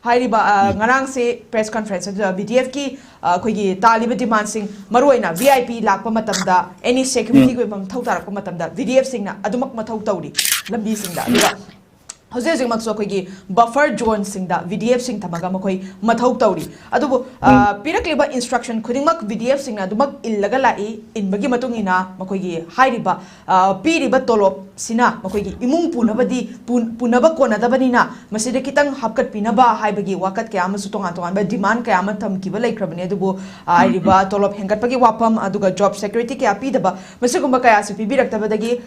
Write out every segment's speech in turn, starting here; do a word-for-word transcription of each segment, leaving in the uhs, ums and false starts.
ꯍꯥꯏꯔꯤꯕ ꯑ, ꯉꯔꯥꯡꯁꯦ ꯄ꯭ꯔꯦꯁ ꯀꯟꯐꯔꯦꯟꯁ ꯑꯗꯨꯗ ꯕꯤ ꯗꯤ ꯑꯦꯐꯀꯤ ꯑꯩꯈꯣꯏꯒꯤ ꯇꯥꯜꯂꯤꯕ ꯗꯤꯃꯥꯟꯁꯤꯡ, ꯃꯔꯨꯑꯣꯏꯅ ꯚꯤ ꯑꯥꯏ ꯄꯤ ꯂꯥꯛꯄ ꯃꯇꯝꯗ, ꯑꯦꯅꯤ ꯁꯦꯀ꯭ꯌꯨꯔꯤꯇꯤꯒꯤ ꯑꯣꯏꯕ ꯃꯊꯧ ꯇꯥꯔꯛꯄ ꯃꯇꯝꯗ ꯚꯤ ꯗꯤ ꯑꯦꯐꯁꯤꯡꯅ ꯑꯗꯨꯃꯛ ꯃꯊꯧ ꯇꯧꯔꯤ ꯂꯝꯕꯤꯁꯤꯡꯗ꯫ ꯑꯗꯨꯒ ꯍꯧꯖꯤꯛ ꯍꯧꯖꯤꯛꯃꯛꯁꯨ ꯑꯩꯈꯣꯏꯒꯤ ꯕꯐꯔ ꯖꯣꯟꯁꯤꯡꯗ ꯚꯤ ꯗꯤ ꯑꯦꯐꯁꯤꯡ ꯊꯝꯃꯒ ꯃꯈꯣꯏ ꯃꯊꯧ ꯇꯧꯔꯤ꯫ ꯑꯗꯨꯕꯨ ꯑ, ꯄꯤꯔꯛꯂꯤꯕ ꯏꯟꯁꯇ꯭ꯔꯛꯁꯟ ꯈꯨꯗꯤꯡꯃꯛ ꯚꯤ ꯗꯤ ꯑꯦꯐꯁꯤꯡꯅ ꯑꯗꯨꯃꯛ ꯏꯜꯂꯒ ꯂꯥꯛꯏ꯫ ꯏꯟꯕꯒꯤ ꯃꯇꯨꯡ ꯏꯟꯅ ꯃꯈꯣꯏꯒꯤ ꯍꯥꯏꯔꯤꯕ ꯑ, ꯄꯤꯔꯤꯕ ꯇꯣꯂꯣꯞꯁꯤꯅ ꯃꯈꯣꯏꯒꯤ ꯏꯃꯨꯡ ꯄꯨꯅꯕꯗꯤ ꯄꯨ- ꯄꯨꯅꯕ ꯀꯣꯟꯅꯗꯕꯅꯤꯅ, ꯃꯁꯤꯗ ꯈꯤꯇꯪ ꯍꯥꯞꯀꯠꯄꯤꯅꯕ ꯍꯥꯏꯕꯒꯤ ꯋꯥꯀꯠ ꯀꯌꯥ ꯑꯃꯁꯨ, ꯇꯣꯉꯥꯟ ꯇꯣꯉꯥꯟꯕ ꯗꯤꯃꯥꯟ ꯀꯌꯥ ꯑꯃ ꯊꯝꯈꯤꯕ ꯂꯩꯈ꯭ꯔꯕꯅꯤ꯫ ꯑꯗꯨꯕꯨ ꯑ, ꯍꯥꯏꯔꯤꯕ ꯇꯣꯂꯣꯞ ꯍꯦꯟꯒꯠꯄꯒꯤ ꯋꯥꯐꯝ, ꯑꯗꯨꯒ ꯖꯣꯕ ꯁꯦꯀ꯭ꯌꯨꯔꯤꯇꯤ ꯀꯌꯥ ꯄꯤꯗꯕ, ꯃꯁꯤꯒꯨꯝꯕ ꯀꯌꯥꯁꯤ ꯄꯤꯕꯤꯔꯛꯇꯕꯗꯒꯤ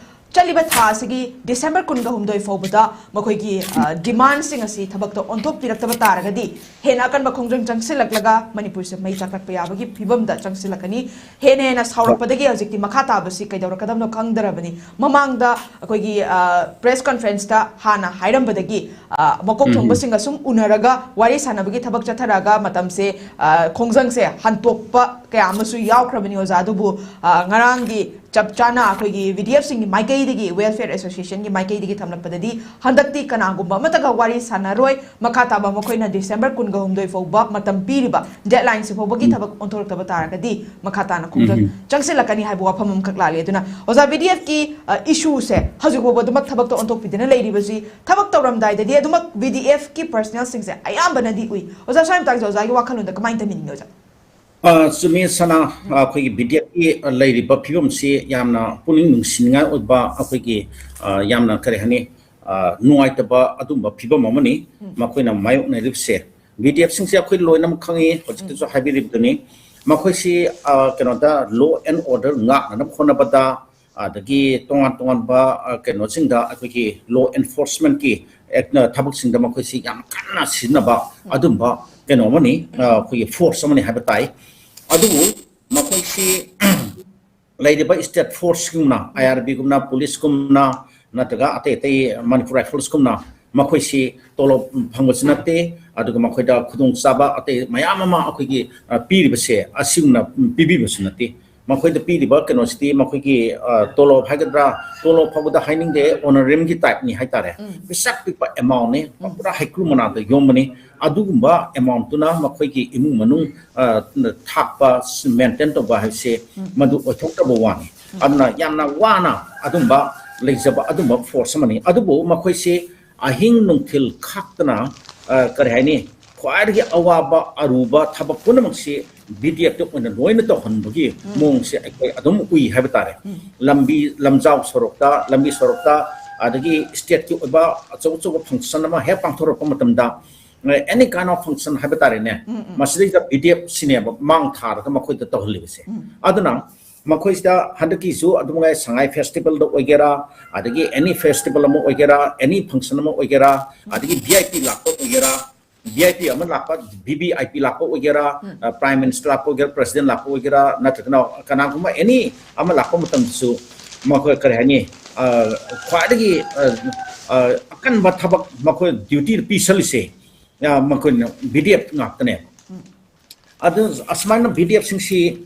ꯗꯤꯁꯦꯝꯕꯔ ꯀꯨꯟꯒ ꯍꯨꯝꯗꯣꯏ ꯐꯥꯎꯕꯗ ꯃꯈꯣꯏꯒꯤ ꯑ, ꯗꯤꯃꯥꯟꯁꯤꯡ ꯑꯁꯤ ꯊꯕꯛꯇ ꯑꯣꯟꯊꯣꯛꯄꯤꯔꯛꯇꯕ ꯇꯥꯔꯒꯗꯤ, ꯍꯦꯟꯅ ꯑꯀꯟꯕ ꯈꯣꯡꯖꯪ ꯆꯪꯁꯤꯜꯂꯛꯂꯒ ꯃꯅꯤꯄꯨꯔꯁꯦ ꯃꯩ ꯆꯥꯛꯂꯛꯄ ꯌꯥꯕꯒꯤ ꯐꯤꯕꯝꯗ ꯆꯪꯁꯤꯜꯂꯛꯀꯅꯤ꯫ ꯍꯦꯟꯅ ꯍꯦꯟꯅ ꯁꯥꯎꯔꯛꯄꯗꯒꯤ ꯍꯧꯖꯤꯛꯇꯤ ꯃꯈꯥ ꯇꯥꯕꯁꯤ ꯀꯩꯗꯧꯔꯛꯀꯗꯕꯅꯣ ꯈꯪꯗꯔꯕꯅꯤ꯫ ꯃꯃꯥꯡꯗ ꯑꯩꯈꯣꯏꯒꯤ ꯑ, ꯄ꯭ꯔꯦꯁ ꯀꯟꯐꯔꯦꯟꯁꯇ ꯍꯥꯟꯅ ꯍꯥꯏꯔꯝꯕꯗꯒꯤ ꯑ, ꯃꯀꯣꯛ ꯊꯣꯡꯕꯁꯤꯡꯒ ꯁꯨꯝ ꯎꯅꯔꯒ ꯋꯥꯔꯤ ꯁꯥꯟꯅꯕꯒꯤ ꯊꯕꯛ ꯆꯠꯊꯔꯛꯑꯒ ꯃꯇꯝꯁꯦ, ꯑ, ꯈꯣꯡꯖꯪꯁꯦ ꯍꯟꯇꯣꯛꯄ ꯀꯌꯥ ꯑꯃꯁꯨ ꯌꯥꯎꯈ꯭ꯔꯕꯅꯤ ꯑꯣꯖꯥ꯫ ꯑꯗꯨꯕꯨ ꯑ, ꯉꯔꯥꯡꯒꯤ ꯆꯞ ꯆꯥꯅ ꯑꯩꯈꯣꯏꯒꯤ ꯚꯤ ꯗꯤ ꯑꯦꯐꯁꯤꯡꯒꯤ ꯃꯥꯏꯀꯩꯗꯒꯤ, ꯋꯦꯜꯐꯤꯌꯔ ꯑꯦꯁꯣꯁꯤꯌꯦꯁꯟꯒꯤ ꯃꯥꯏꯀꯩꯗꯒꯤ ꯊꯝꯂꯛꯄꯗꯗꯤ, ꯍꯟꯗꯛꯇꯤ ꯀꯅꯥꯒꯨꯝꯕ ꯑꯃꯠꯇꯒ ꯋꯥꯔꯤ ꯁꯥꯟꯅꯔꯣꯏ, ꯃꯈꯥ ꯇꯥꯕ ꯃꯈꯣꯏꯅ ꯗꯤꯁꯦꯝꯕꯔ ꯀꯨꯟꯒ ꯍꯨꯝꯗꯣꯏ ꯐꯥꯎꯕ ꯃꯇꯝ ꯄꯤꯔꯤꯕ ꯗꯦꯗꯂꯥꯏꯟꯁꯤ ꯐꯥꯎꯕꯒꯤ ꯊꯕꯛ ꯑꯣꯟꯊꯣꯔꯛꯇꯕ ꯇꯥꯔꯒꯗꯤ ꯃꯈꯥ ꯇꯥꯅ ꯈꯣꯡꯖꯪ ꯆꯪꯁꯤꯜꯂꯛꯀꯅꯤ ꯍꯥꯏꯕ ꯋꯥꯐꯝ ꯑꯃꯈꯛ ꯂꯥꯛꯂꯤ꯫ ꯑꯗꯨꯅ ꯑꯣꯖꯥ, ꯚꯤ ꯗꯤ ꯑꯦꯐꯀꯤ ꯏꯁꯨꯁꯦ ꯍꯧꯖꯤꯛ ꯐꯥꯎꯕ ꯑꯗꯨꯃꯛ ꯊꯕꯛꯇ ꯑꯣꯟꯊꯣꯛꯄꯤꯗꯅ ꯂꯩꯔꯤꯕꯁꯤ, ꯊꯕꯛ ꯇꯧꯔꯝꯗꯥꯏꯗꯗꯤ ꯑꯗꯨꯃꯛ ꯚꯤ ꯗꯤ ꯑꯦꯐꯀꯤ ꯄꯔꯁꯅꯦꯜꯁꯤꯡꯁꯦ ꯑꯌꯥꯝꯕꯅꯗꯤ ꯎꯏ꯫ ꯑꯣꯖꯥ, ꯁ꯭ꯋꯥꯏ ꯃꯇꯥꯡꯁꯦ ꯑꯣꯖꯥꯒꯤ ꯋꯥꯈꯜꯂꯣꯟꯗ ꯀꯃꯥꯏꯅ ꯊꯝꯕꯤꯅꯤꯡꯉꯤ ꯑꯣꯖꯥ? ꯑ, ꯆꯨꯝꯃꯤ ꯁꯅꯥ, ꯑꯩꯈꯣꯏꯒꯤ ꯕꯤ ꯗꯤ ꯑꯦꯐꯀꯤ ꯂꯩꯔꯤꯕ ꯐꯤꯕꯝꯁꯤ ꯌꯥꯝꯅ ꯄꯨꯛꯅꯤꯡ ꯅꯨꯡꯁꯤꯅꯤꯡꯉꯥꯏ ꯑꯣꯏꯕ, ꯑꯩꯈꯣꯏꯒꯤ, ꯑ, ꯌꯥꯝꯅ ꯀꯔꯤ ꯍꯥꯏꯅꯤ, ꯑ, ꯅꯨꯡꯉꯥꯏꯇꯕ ꯑꯗꯨꯝꯕ ꯐꯤꯕꯝ ꯑꯃꯅꯤ ꯃꯈꯣꯏꯅ ꯃꯥꯌꯣꯛꯅꯔꯤꯕꯁꯦ꯫ ꯕꯤ ꯗꯤ ꯑꯦꯐꯁꯤꯡꯁꯦ ꯑꯩꯈꯣꯏ ꯂꯣꯏꯅꯃꯛ ꯈꯪꯉꯤ, ꯍꯧꯖꯤꯛꯇꯁꯨ ꯍꯥꯏꯕꯤꯔꯤꯕꯗꯨꯅꯤ꯫ ꯃꯈꯣꯏꯁꯤ, ꯑ, ꯀꯩꯅꯣꯗ, law and order ꯉꯥꯛꯅꯅꯕ ꯍꯣꯠꯅꯕꯗ, ꯑꯗꯒꯤ ꯇꯣꯉꯥꯟ ꯇꯣꯉꯥꯟꯕ, ꯑ, ꯀꯩꯅꯣꯁꯤꯡꯗ, ꯑꯩꯈꯣꯏꯒꯤ law enforcementꯀꯤ act-ꯅ ꯊꯕꯛꯁꯤꯡꯗ ꯃꯈꯣꯏꯁꯤ ꯌꯥꯝ ꯀꯟꯅ ꯁꯤꯖꯤꯟꯅꯕ ꯑꯗꯨꯝꯕ ꯀꯩꯅꯣ ꯑꯃꯅꯤ, ꯑ, ꯑꯩꯈꯣꯏꯒꯤ force ꯑꯃꯅꯤ ꯍꯥꯏꯕ ꯇꯥꯏ꯫ ꯑꯗꯨꯕꯨ ꯃꯈꯣꯏꯁꯤ ꯂꯩꯔꯤꯕ state forceꯀꯨꯝꯅ, ꯑꯥꯏ ꯑꯥꯔ ꯕꯤꯒꯨꯝꯅ, ꯄꯨꯂꯤꯁꯀꯨꯝꯅ, ꯅꯠꯇ꯭ꯔꯒ ꯑꯇꯩ ꯑꯇꯩ ꯃꯅꯤꯄꯨꯔ ꯔꯥꯏꯐꯜꯁꯀꯨꯝꯅ ꯃꯈꯣꯏꯁꯤ ꯇꯣꯂꯣꯞ ꯐꯪꯕꯁꯨ ꯅꯠꯇꯦ, ꯑꯗꯨꯒ ꯃꯈꯣꯏꯗ ꯈꯨꯗꯣꯡꯆꯥꯕ ꯑꯇꯩ ꯃꯌꯥꯝ ꯑꯃ ꯑꯩꯈꯣꯏꯒꯤ, ꯑ, ꯄꯤꯔꯤꯕꯁꯦ ꯑꯁꯤꯒꯨꯝꯅ ꯄꯤꯕꯤꯕꯁꯨ ꯅꯠꯇꯦ꯫ ꯃꯈꯣꯏꯗ ꯄꯤꯔꯤꯕ ꯀꯩꯅꯣꯁꯤꯗꯤ ꯃꯈꯣꯏꯒꯤ, ꯑ, ꯇꯣꯂꯣꯞ ꯍꯥꯏꯒꯗ꯭ꯔꯥ, ꯇꯣꯂꯣꯞ ꯐꯥꯎꯕꯗ ꯍꯥꯏꯅꯤꯡꯗꯦ, ꯑꯣꯅꯔꯦꯔꯤꯌꯝꯒꯤ ꯇꯥꯏꯞꯅꯤ ꯍꯥꯏꯇꯥꯔꯦ꯫ ꯎꯝ꯫ ꯄꯩꯁꯥ ꯄꯤꯛꯄ ꯑꯦꯃꯥꯎꯟꯅꯤ, ꯎꯝ꯫ ꯄꯨꯔꯥ ꯍꯩꯀ꯭ꯔꯨ ꯃꯅꯥꯗ ꯌꯣꯝꯕꯅꯤ꯫ ꯑꯗꯨꯒꯨꯝꯕ ꯑꯦꯃꯥꯎꯟꯠꯇꯨꯅ ꯃꯈꯣꯏꯒꯤ ꯏꯃꯨꯡ ꯃꯅꯨꯡ, ꯑ, ꯊꯥꯛꯄ, ꯃꯦꯟꯇꯦꯟ ꯇꯧꯕ ꯍꯥꯏꯕꯁꯦ ꯎꯝ꯫ ꯃꯗꯨ ꯑꯣꯏꯊꯣꯛꯇꯕ ꯋꯥꯅꯤ꯫ ꯎꯝ꯫ ꯑꯗꯨꯅ ꯌꯥꯝꯅ ꯋꯥꯅ ꯑꯗꯨꯝꯕ ꯂꯩꯖꯕ ꯑꯗꯨꯝꯕ ꯐꯣꯔꯁ ꯑꯃꯅꯤ꯫ ꯑꯗꯨꯕꯨ ꯃꯈꯣꯏꯁꯤ ꯑꯍꯤꯡ ꯅꯨꯡꯊꯤꯜ ꯈꯥꯛꯇꯅ, ꯑ, ꯀꯔꯤ ꯍꯥꯏꯅꯤ, ꯈ꯭ꯋꯥꯏꯗꯒꯤ ꯑꯋꯥꯕ ꯑꯔꯨꯕ ꯊꯕꯛ ꯄꯨꯝꯅꯃꯛꯁꯤ ꯕꯤ ꯗꯤ ꯑꯦꯐꯇ ꯑꯣꯏꯅ ꯂꯣꯏꯅ ꯇꯧꯍꯟꯕꯒꯤ ꯎꯝ꯫ ꯃꯑꯣꯡꯁꯦ ꯑꯩꯈꯣꯏ ꯑꯗꯨꯝ ꯎꯏ ꯍꯥꯏꯕ ꯇꯥꯔꯦ꯫ ꯎꯝ꯫ ꯂꯝꯕꯤ ꯂꯝꯖꯥꯎ ꯁꯣꯔꯣꯛꯇ, ꯂꯝꯕꯤ ꯁꯣꯔꯣꯛꯇ, ꯑꯗꯒꯤ ꯁ꯭ꯇꯦꯠꯀꯤ ꯑꯣꯏꯕ ꯑꯆꯧ ꯑꯆꯧꯕ ꯐꯪꯁꯟ ꯑꯃ ꯍꯦꯛ ꯄꯥꯡꯊꯣꯔꯛꯄ ꯃꯇꯝꯗ, any kind of function ꯍꯥꯏꯕ ꯇꯥꯔꯦꯅꯦ, ꯎꯝ, ꯎꯝ꯫ ꯃꯁꯤꯗꯩꯗ ꯕꯤ ꯗꯤ ꯑꯦꯐ ꯁꯤꯅꯦꯕ ꯃꯥꯡ ꯊꯥꯔꯒ ꯃꯈꯣꯏꯗ ꯇꯧꯍꯜꯂꯤꯕꯁꯦ꯫ ꯎꯝ꯫ ꯑꯗꯨꯅ ꯃꯈꯣꯏꯁꯤꯗ ꯍꯟꯗꯛꯀꯤꯁꯨ ꯑꯗꯨꯃꯉꯥꯏ ꯁꯉꯥꯏ ꯐꯦꯁꯇꯤꯚꯦꯜꯗ ꯑꯣꯏꯒꯦꯔꯥ, ꯑꯗꯒꯤ ꯑꯦꯅꯤ ꯐꯦꯁꯇꯤꯚꯦꯜ ꯑꯃ ꯑꯣꯏꯒꯦꯔꯥ, ꯑꯦꯅꯤ ꯐꯪꯁꯟ ꯑꯃ ꯑꯣꯏꯒꯦꯔꯥ, ꯑꯗꯒꯤ ꯚꯤ ꯑꯥꯏ ꯄꯤ ꯂꯥꯛꯄ ꯑꯣꯏꯒꯦꯔꯥ, ꯚꯤ ꯑꯥꯏ ꯄꯤ ꯑꯃ ꯂꯥꯛꯄ, ꯚꯤ ꯚꯤ ꯑꯥꯏ ꯄꯤ ꯂꯥꯛꯄ ꯑꯣꯏꯒꯦꯔꯥ, ꯎꯝ꯫ ꯑ, ꯄ꯭ꯔꯥꯏꯝ ꯃꯤꯅꯤꯁꯇꯔ ꯂꯥꯛꯄ ꯑꯣꯏꯒꯦꯔꯥ, ꯄ꯭ꯔꯦꯁꯤꯗꯦꯟ ꯂꯥꯛꯄ ꯑꯣꯏꯒꯦꯔꯥ, ꯅꯠꯇ꯭ꯔꯒꯅ ꯀꯅꯥꯒꯨꯝꯕ ꯑꯦꯅꯤ ꯑꯃ ꯂꯥꯛꯄ ꯃꯇꯝꯗꯁꯨ ꯃꯈꯣꯏ ꯀꯔꯤ ꯍꯥꯏꯅꯤ, ꯑ, ꯈ꯭ꯋꯥꯏꯗꯒꯤ, ꯑ, ꯑ, ꯑꯀꯟꯕ ꯊꯕꯛ ꯃꯈꯣꯏ ꯗ꯭ꯌꯨꯇꯤ ꯄꯤꯁꯜꯂꯤꯁꯦ, ꯑ, ꯃꯈꯣꯏꯅ ꯚꯤ ꯗꯤ ꯑꯦꯐ ꯉꯥꯛꯇꯅꯦꯕ꯫ ꯎꯝ꯫ ꯑꯗꯨ ꯑꯁꯨꯃꯥꯏꯅ ꯚꯤ ꯗꯤ ꯑꯦꯐꯁꯤꯡꯁꯤ,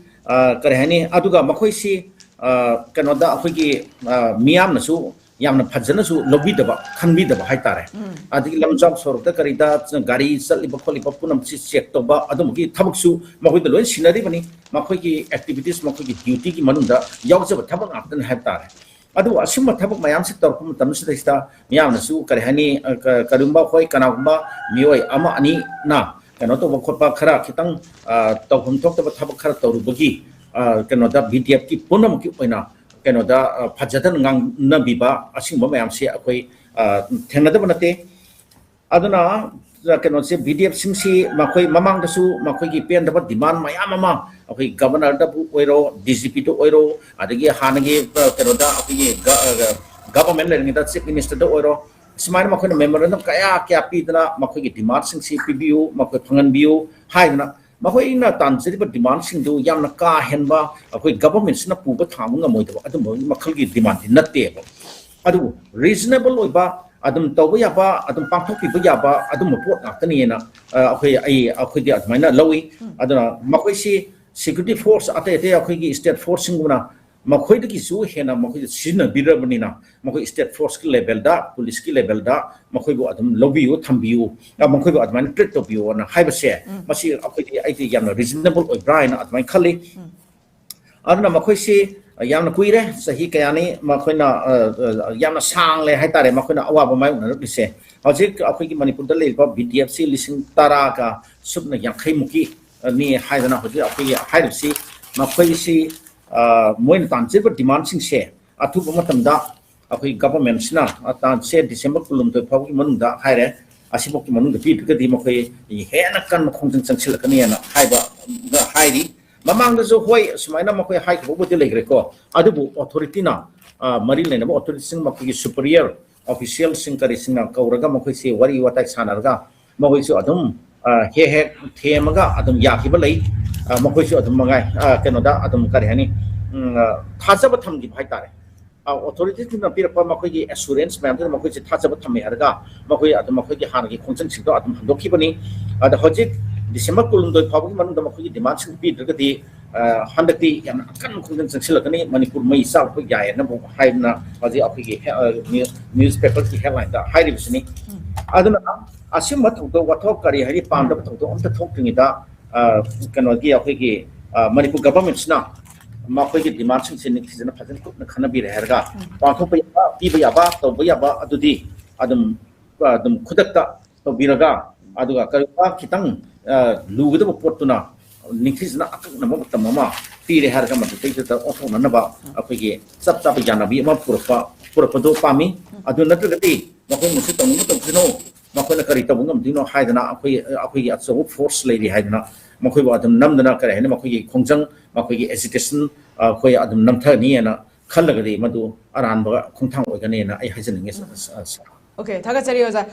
ꯑ, ꯀꯔꯤ ꯍꯥꯏꯅꯤ, ꯑꯗꯨꯒ ꯃꯈꯣꯏꯁꯤ, ꯑ, ꯀꯩꯅꯣꯗ ꯑꯩꯈꯣꯏꯒꯤ, ꯑ, ꯃꯤꯌꯥꯝꯅꯁꯨ ꯌꯥꯝꯅ ꯐꯖꯅꯁꯨ ꯂꯧꯕꯤꯗꯕ, ꯈꯟꯕꯤꯗꯕ ꯍꯥꯏꯇꯥꯔꯦ꯫ ꯎꯝ꯫ ꯑꯗꯒꯤ ꯂꯝꯖꯥꯎ ꯁꯣꯔꯣꯛꯇ ꯀꯔꯤꯗ ꯒꯥꯔꯤ ꯆꯠꯂꯤꯕ ꯈꯣꯠꯂꯤꯕ ꯄꯨꯝꯅꯃꯛꯁꯤ ꯆꯦꯛ ꯇꯧꯕ, ꯑꯗꯨꯝꯕꯒꯤ ꯊꯕꯛꯁꯨ ꯃꯈꯣꯏꯗ ꯂꯣꯏ ꯁꯤꯟꯅꯔꯤꯕꯅꯤ꯫ ꯃꯈꯣꯏꯒꯤ ꯑꯦꯛꯇꯤꯚꯤꯇꯤꯁ, ꯃꯈꯣꯏꯒꯤ ꯗ꯭ꯌꯨꯇꯤꯒꯤ ꯃꯅꯨꯡꯗ ꯌꯥꯎꯖꯕ ꯊꯕꯛ ꯉꯥꯛꯇꯅꯤ ꯍꯥꯏꯕ ꯇꯥꯔꯦ꯫ ꯑꯗꯨꯕꯨ ꯑꯁꯤꯒꯨꯝꯕ ꯊꯕꯛ ꯃꯌꯥꯝꯁꯤ ꯇꯧꯔꯛꯄ ꯃꯇꯝꯁꯤꯗꯩꯁꯤꯗ ꯃꯤꯌꯥꯝꯅꯁꯨ ꯀꯔꯤ ꯍꯥꯏꯅꯤ, ꯑ, ꯀ-, ꯀꯔꯤꯒꯨꯝꯕ ꯑꯩꯈꯣꯏ ꯀꯅꯥꯒꯨꯝꯕ ꯃꯤꯑꯣꯏ ꯑꯃ ꯑꯅꯤꯅ ꯀꯩꯅꯣ ꯇꯧꯕ ꯈꯣꯠꯄ ꯈꯔ ꯈꯤꯇꯪ, ꯑ, ꯇꯧꯐꯝ ꯊꯣꯛꯇꯕ ꯊꯕꯛ ꯈꯔ ꯇꯧꯔꯨꯕꯒꯤ, ꯑ, ꯀꯩꯅꯣꯗ ꯕꯤ ꯗꯤ ꯑꯦꯐꯀꯤ ꯄꯨꯝꯅꯃꯛꯀꯤ ꯑꯣꯏꯅ ꯀꯩꯅꯣꯗ, ꯑ, ꯐꯖꯗꯅ ꯉꯥꯡꯅꯕꯤꯕ, ꯑꯁꯤꯒꯨꯝꯕ ꯃꯌꯥꯝꯁꯦ ꯑꯩꯈꯣꯏ, ꯑ, ꯊꯦꯡꯅꯗꯕ ꯅꯠꯇꯦ꯫ ꯑꯗꯨꯅ, ꯑ, ꯀꯩꯅꯣꯁꯦ, ꯕꯤ ꯗꯤ ꯑꯦꯐꯁꯤꯡꯁꯤ ꯃꯈꯣꯏ ꯃꯃꯥꯡꯗꯁꯨ ꯃꯈꯣꯏꯒꯤ ꯄꯦꯟꯗꯕ ꯗꯤꯃꯥꯟ ꯃꯌꯥꯝ ꯑꯃ ꯑꯩꯈꯣꯏ ꯒꯕꯔꯅꯔꯗꯕꯨ ꯑꯣꯏꯔꯣ, ꯗꯤ ꯖꯤ ꯄꯤꯗ ꯑꯣꯏꯔꯣ, ꯑꯗꯒꯤ ꯍꯥꯟꯅꯒꯤ, ꯑ, ꯀꯩꯅꯣꯗ ꯑꯩꯈꯣꯏꯒꯤ ꯒ-, ꯑ, ꯒꯕꯔꯃꯦꯟ ꯂꯩꯔꯤꯉꯩꯗ ꯆꯤꯐ ꯃꯤꯅꯤꯁꯇꯔꯗ ꯑꯣꯏꯔꯣ, ꯁꯨꯃꯥꯏꯅ ꯃꯈꯣꯏꯅ ꯃꯦꯃꯣꯔꯦꯟꯗꯝ ꯀꯌꯥ ꯀꯌꯥ ꯄꯤꯗꯅ ꯃꯈꯣꯏꯒꯤ ꯗꯤꯃꯥꯟꯁꯤꯡꯁꯤ ꯄꯤꯕꯤꯌꯨ, ꯃꯈꯣꯏ ꯐꯪꯍꯟꯕꯤꯌꯨ ꯍꯥꯏꯗꯅ ꯃꯈꯣꯏꯅ ꯇꯥꯟꯖꯔꯤꯕ ꯗꯤꯃꯥꯟꯁꯤꯡꯗꯨ ꯌꯥꯝꯅ ꯀꯥ ꯍꯦꯟꯕ ꯑꯩꯈꯣꯏ ꯒꯕꯔꯃꯦꯟꯁꯤꯅ ꯄꯨꯕ ꯊꯥꯡꯕ ꯉꯝꯃꯣꯏꯗꯕ ꯑꯗꯨꯝꯕ ꯃꯈꯜꯒꯤ ꯗꯤꯃꯥꯟꯗꯤ ꯅꯠꯇꯦꯕ꯫ ꯑꯗꯨꯕꯨ ꯔꯤꯖꯅꯦꯕꯜ ꯑꯣꯏꯕ, ꯑꯗꯨꯝ ꯇꯧꯕ ꯌꯥꯕ, ꯑꯗꯨꯝ ꯄꯥꯡꯊꯣꯛꯄꯤꯕ ꯌꯥꯕ ꯑꯗꯨꯝꯕ ꯄꯣꯠ ꯉꯥꯛꯇꯅꯤꯅ, ꯑ, ꯑꯩꯈꯣꯏ, ꯑꯩ, ꯑꯩꯈꯣꯏꯗꯤ ꯑꯗꯨꯃꯥꯏꯅ ꯂꯧꯏ꯫ ꯎꯝ꯫ ꯑꯗꯨꯅ ꯃꯈꯣꯏꯁꯤ security force ꯑꯇꯩ ꯑꯇꯩ ꯑꯩꯈꯣꯏꯒꯤ state forceꯁꯤꯡꯒꯨꯝꯅ ꯃꯈꯣꯏꯗꯒꯤꯁꯨ ꯍꯦꯟꯅ ꯃꯈꯣꯏꯗ ꯁꯤꯖꯤꯟꯅꯕꯤꯔꯕꯅꯤꯅ, ꯃꯈꯣꯏ state forceꯀꯤ levelꯗ, policeꯀꯤ levelꯗ ꯃꯈꯣꯏꯕꯨ ꯑꯗꯨꯝ ꯂꯧꯕꯤꯌꯨ, ꯊꯝꯕꯤꯌꯨ, ꯑ, ꯃꯈꯣꯏꯕꯨ ꯑꯗꯨꯃꯥꯏꯅ treat ꯇꯧꯕꯤꯌꯨꯅ ꯍꯥꯏꯕꯁꯦ, ꯎꯝ꯫ ꯃꯁꯤ ꯑꯩꯈꯣꯏꯗꯤ, ꯑꯩꯗꯤ ꯌꯥꯝꯅ reasonable ꯑꯣꯏꯕ꯭ꯔꯥ ꯍꯥꯏꯅ ꯑꯗꯨꯃꯥꯏꯅ ꯈꯜꯂꯤ꯫ ꯎꯝ꯫ ꯑꯗꯨꯅ ꯃꯈꯣꯏꯁꯤ ꯌꯥꯝꯅ ꯀꯨꯏꯔꯦ, ꯆꯍꯤ ꯀꯌꯥꯅꯤ ꯃꯈꯣꯏꯅ, ꯑ, ꯑ, ꯌꯥꯝꯅ ꯁꯥꯡꯂꯦ ꯍꯥꯏꯇꯥꯔꯦ, ꯃꯈꯣꯏꯅ ꯑꯋꯥꯕ ꯃꯥꯌꯣꯛꯅꯔꯛꯂꯤꯁꯦ꯫ ꯍꯧꯖꯤꯛ ꯑꯩꯈꯣꯏꯒꯤ ꯃꯅꯤꯄꯨꯔꯗ ꯂꯩꯔꯤꯕ BDFꯁꯤ ꯂꯤꯁꯤꯡ ꯇꯔꯥꯒ ꯁꯨꯞꯅ ꯌꯥꯡꯈꯩꯃꯨꯛꯀꯤ, ꯑ, ꯅꯤ ꯍꯥꯏꯗꯅ ꯍꯧꯖꯤꯛ ꯑꯩꯈꯣꯏꯒꯤ ꯍꯥꯏꯔꯤꯕꯁꯤ, ꯃꯈꯣꯏꯁꯤ, ꯑ, ꯃꯣꯏꯅ ꯇꯥꯟꯖꯔꯤꯕ demandꯁꯤꯡꯁꯦ ꯑꯊꯨꯕ ꯃꯇꯝꯗ ꯑꯩꯈꯣꯏ governmentꯁꯤꯅ, ꯑ, ꯇꯥꯡꯁꯦ December ꯀꯨꯟꯍꯨꯝꯗꯣꯏ ꯐꯥꯎꯕꯒꯤ ꯃꯅꯨꯡꯗ ꯍꯥꯏꯔꯦ, ꯑꯁꯤꯐꯥꯎꯒꯤ ꯃꯅꯨꯡꯗ ꯄꯤꯗ꯭ꯔꯒꯗꯤ ꯃꯈꯣꯏ ꯍꯦꯟꯅ ꯀꯟꯕ ꯈꯣꯡꯖꯪ ꯆꯪꯁꯤꯜꯂꯛꯀꯅꯤꯅ ꯍꯥꯏꯕ, ꯍꯥꯏꯔꯤ꯫ ꯃꯃꯥꯡꯗꯁꯨ ꯍꯣꯏ, ꯁꯨꯃꯥꯏꯅ ꯃꯈꯣꯏ ꯍꯥꯏꯈꯤꯕꯕꯨꯗꯤ ꯂꯩꯈ꯭ꯔꯦꯀꯣ, ꯑꯗꯨꯕꯨ authorityꯅ, ꯑ, ꯃꯔꯤ ꯂꯩꯅꯕ authorityꯁꯤꯡ, ꯃꯈꯣꯏꯒꯤ superior officialꯁꯤꯡ ꯀꯔꯤꯁꯤꯡꯅ ꯀꯧꯔꯒ ꯃꯈꯣꯏꯁꯤ ꯋꯥꯔꯤ ꯋꯥꯇꯥꯏ ꯁꯥꯟꯅꯔꯒ ꯃꯈꯣꯏꯁꯨ ꯑꯗꯨꯝ, ꯑ, ꯍꯦꯛ ꯍꯦꯛ ꯊꯦꯝꯃꯒ ꯑꯗꯨꯝ ꯌꯥꯈꯤꯕ ꯂꯩ꯫ ꯑ, ꯃꯈꯣꯏꯁꯨ ꯑꯗꯨꯝ ꯃꯉꯥꯏ, ꯑ, ꯀꯩꯅꯣꯗ ꯑꯗꯨꯝ ꯀꯔꯤ ꯍꯥꯏꯅꯤ, ꯎꯝ, ꯑ, ꯊꯥꯖꯕ ꯊꯝꯈꯤꯕ ꯍꯥꯏꯇꯥꯔꯦ꯫ ꯑ, authorityꯁꯤꯡꯅ ꯄꯤꯔꯛꯄ ꯃꯈꯣꯏꯒꯤ assurance ꯃꯌꯥꯝꯗꯨꯅ ꯃꯈꯣꯏꯁꯦ ꯊꯥꯖꯕ ꯊꯝꯃꯦ ꯍꯥꯏꯔꯒ ꯃꯈꯣꯏ ꯑꯗꯨꯝ ꯃꯈꯣꯏꯒꯤ ꯍꯥꯟꯅꯒꯤ ꯈꯣꯡꯖꯪꯁꯤꯡꯗꯣ ꯑꯗꯨꯝ ꯍꯟꯗꯣꯛꯈꯤꯕꯅꯤ꯫ ꯑꯗ ꯍꯧꯖꯤꯛ December ꯀꯨꯟꯍꯨꯝꯗꯣꯏ ꯐꯥꯎꯕꯒꯤ ꯃꯅꯨꯡꯗ ꯃꯈꯣꯏꯒꯤ demandꯁꯤꯡ ꯄꯤꯗ꯭ꯔꯒꯗꯤ, ꯑ, ꯍꯟꯗꯛꯇꯤ ꯌꯥꯝꯅ ꯑꯀꯟꯕ ꯈꯣꯡꯖꯪ ꯆꯪꯁꯤꯜꯂꯛꯀꯅꯤ, ꯃꯅꯤꯄꯨꯔ ꯃꯩ ꯆꯥꯛꯄ ꯌꯥꯏꯌꯦꯅꯕꯨ ꯍꯥꯏꯗꯅ ꯍꯧꯖꯤꯛ ꯑꯩꯈꯣꯏꯒꯤ ꯍꯦ-, ꯑ, news, newspaperꯒꯤ headlineꯗ ꯍꯥꯏꯔꯤꯕꯁꯤꯅꯤ꯫ ꯎꯝ꯫ ꯑꯗꯨꯅ ꯑꯁꯤꯒꯨꯝꯕ ꯊꯧꯗꯣꯛ ꯋꯥꯊꯣꯛ ꯀꯔꯤ ꯍꯥꯏꯗꯤ ꯄꯥꯝꯗꯕ ꯊꯧꯗꯣꯛ ꯑꯝꯇ ꯊꯣꯛꯇ꯭ꯔꯤꯉꯩꯗ, ꯑ, ꯀꯩꯅꯣꯒꯤ ꯑꯩꯈꯣꯏꯒꯤ, ꯑ, ꯃꯅꯤꯄꯨꯔ governmentꯁꯤꯅ ꯃꯈꯣꯏꯒꯤ demandꯁꯤꯡꯁꯦ ꯅꯤꯡꯊꯤꯖꯅ ꯐꯖꯅ ꯀꯨꯞꯅ ꯈꯟꯅꯕꯤꯔꯦ ꯍꯥꯏꯔꯒ ꯎꯝ꯫ ꯄꯥꯡꯊꯣꯛꯄ ꯌꯥꯕ, ꯄꯤꯕ ꯌꯥꯕ, ꯇꯧꯕ ꯌꯥꯕ ꯑꯗꯨꯗꯤ ꯑꯗꯨꯝ, ꯑꯗꯨꯝ ꯈꯨꯗꯛꯇ ꯇꯧꯕꯤꯔꯒ, ꯑꯗꯨꯒ ꯀꯔꯤꯒꯨꯝꯕ ꯈꯤꯇꯪ, ꯑ, ꯂꯨꯒꯗꯕ ꯄꯣꯠꯇꯨꯅ ꯅꯤꯡꯊꯤꯖꯅ ꯑꯀꯛꯅꯕ ꯃꯇꯝ ꯑꯃ ꯄꯤꯔꯦ ꯍꯥꯏꯔꯒ ꯃꯗꯨꯗꯩꯗꯨꯗ ꯑꯣꯟꯊꯣꯛꯅꯅꯕ ꯑꯩꯈꯣꯏꯒꯤ ꯆꯞ ꯆꯥꯕ ꯌꯥꯅꯕꯤ ꯑꯃ ꯄꯨꯔꯛꯄ, ꯄꯨꯔꯛꯄꯗꯣ ꯄꯥꯝꯃꯤ꯫ ꯑꯗꯨ ꯅꯠꯇ꯭ꯔꯒꯗꯤ ꯃꯈꯣꯏꯅꯁꯨ ꯇꯧꯅꯤꯡꯕ ꯇꯧꯁꯅꯨ, ꯃꯈꯣꯏꯅ ꯀꯔꯤ ꯇꯧꯕ ꯉꯝꯗꯣꯏꯅꯣ ꯍꯥꯏꯗꯅ ꯑꯩꯈꯣꯏ, ꯑꯩꯈꯣꯏꯒꯤ ꯑꯆꯧꯕ force ꯂꯩꯔꯤ ꯍꯥꯏꯗꯅ ꯃꯈꯣꯏꯕꯨ ꯑꯗꯨꯝ ꯅꯝꯗꯅ, ꯀꯔꯤ ꯍꯥꯏꯅꯤ, ꯃꯈꯣꯏꯒꯤ ꯈꯣꯡꯖꯪ, ꯃꯈꯣꯏꯒꯤ agitation, ꯑ, ꯑꯩꯈꯣꯏ ꯑꯗꯨꯝ ꯅꯝꯊꯅꯤꯅ ꯈꯜꯂꯒꯗꯤ ꯃꯗꯨ ꯑꯔꯥꯟꯕ ꯈꯣꯡꯊꯥꯡ ꯑꯣꯏꯒꯅꯤꯅ ꯑꯩ ꯍꯥꯏꯖꯅꯤꯡꯉꯤ, ꯁ-, ꯁ-, ꯁ-꯫ Okay, ꯊꯥꯒꯠꯆꯔꯤ ꯑꯣꯖꯥ꯫